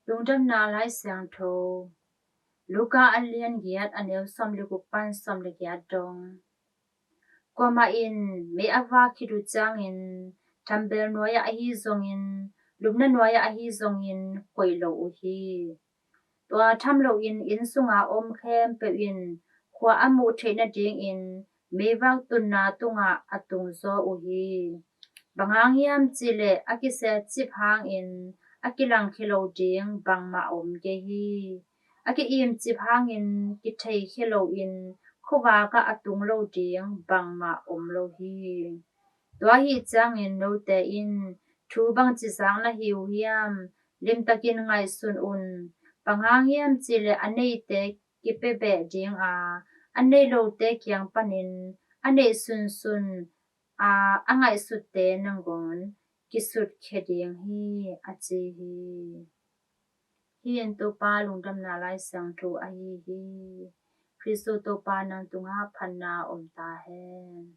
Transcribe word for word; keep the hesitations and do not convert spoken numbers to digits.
Lungdamna Lai Siangtho, Luka a lian giat, a neu sawm le guk pan sawm le giat dong. Kuamah in mei a vak khit uh ciangin, thambel nuai-ah ahi zongin, lupna nuai-ah ahi zongin koih lo uh hi. Tua tham loin inn sunga om khempeuh in khua a muh theih nadingin meivak tunna tungah a tungzaw uh hi. Bang hang hiam cihleh a kisia cip hangin a kilangkhia lo ding bangmah om kei hi. A ki-im cip hangin kitheikhia loin khuavakah a tung lo ding bangmah om lo hi. Tua ahih ciangin note in thu bangci zak na hi uh hiam? Limtakin ngaihsun un. Bang hang hiam cihleh a neite kipia beh dinga, a nei lote kiang panin a neih sunsun a, a ngaihsutte nangawn kisutkhia ding hi, a ci hi. Hih in Topa Lungdamna Lai Siangtho ahi hi. Khristu Topa nang tungah phatna om ta hen.